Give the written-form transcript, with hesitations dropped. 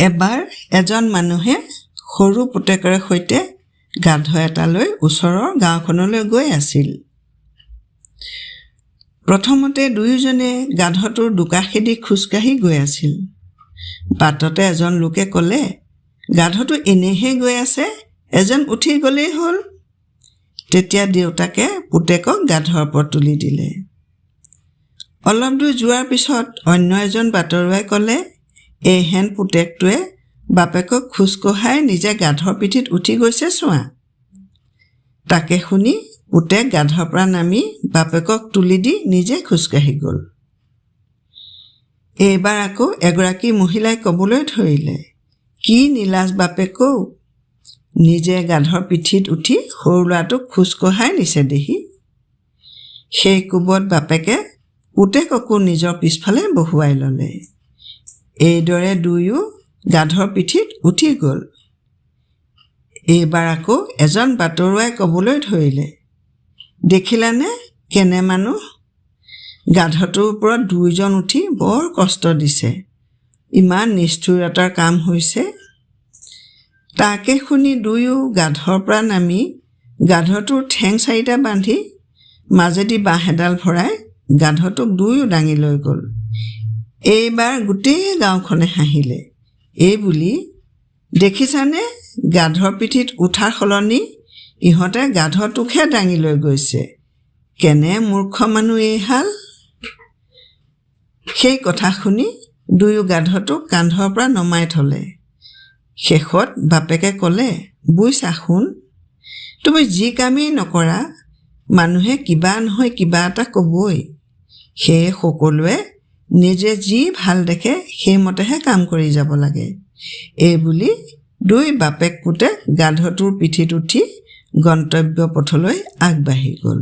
এবাৰ এজন মানুহে সৰু পুতেকৰে সৈতে গাধ এটা লৈ ওচৰৰ গাঁওখনলৈ গৈ আছিল। প্ৰথমতে দুয়োজনে গাধটোৰ দুকাষেদি খোজকাঢ়ি গৈ আছিল। বাটতে এজন লোকে ক'লে, "গাধটো এনেইহে গৈ আছে, এজন উঠি গ'লেই হ'ল।" তেতিয়া দেউতাকে পুতেকক গাধৰ ওপৰত তুলি দিলে। অলপ দূৰ যোৱাৰ পিছত অন্য এজন বাটৰুৱাই ক'লে, "এইহেন পুতেকটোৱে বাপেকক খোজ কঢ়াই নিজে গাধৰ পিঠিত উঠি গৈছে চোৱা।" তাকে শুনি পুতেক গাধৰ পৰা নামি বাপেকক তুলি দি নিজে খোজকাঢ়ি গ'ল। এইবাৰ আকৌ এগৰাকী মহিলাই ক'বলৈ ধৰিলে, "কি নিলাজ বাপেক ঔ, নিজে গাধৰ পিঠিত উঠি সৰু ল'ৰাটোক খোজ কঢ়াই নিছে দেহি।" সেই কোবত বাপেকে পুতেককো নিজৰ পিছফালে বহুৱাই ল'লে। এইদৰে দুয়ো গাধৰ পিঠিত উঠি গ'ল। এইবাৰ আকৌ এজন বাটৰুৱাই ক'বলৈ ধৰিলে, "দেখিলানে কেনে মানুহ, গাধটোৰ ওপৰত দুইজন উঠি বৰ কষ্ট দিছে, ইমান নিষ্ঠুৰতাৰ কাম হৈছে।" তাকে শুনি দুয়ো গাধৰ পৰা নামি গাধটোৰ ঠেং চাৰিটা বান্ধি মাজেদি বাঁহ এডাল ভৰাই গাধটোক দুয়ো দাঙি লৈ গ'ল। এইবাৰ গোটেই গাঁওখনে হাঁহিলে এই বুলি, "দেখিছানে, গাধৰ পিঠিত উঠাৰ সলনি ইহঁতে গাধটোকহে দাঙি লৈ গৈছে, কেনে মূৰ্খ মানুহ এইহাল।" সেই কথা শুনি দুয়ো গাধটোক কান্ধৰ পৰা নমাই থ'লে। শেষত বাপেকে ক'লে, "বুইছা সোণ, তুমি যি কামেই নকৰা, মানুহে কিবা নহয় কিবা এটা ক'বই। সেয়ে সকলোৱে নিজে যি ভাল দেখে সেইমতেহে কাম কৰি যাব লাগে।" এইবুলি দুই বাপেক পুতেক গাধটোৰ পিঠিত উঠি গন্তব্য পথলৈ আগবাঢ়ি গ'ল।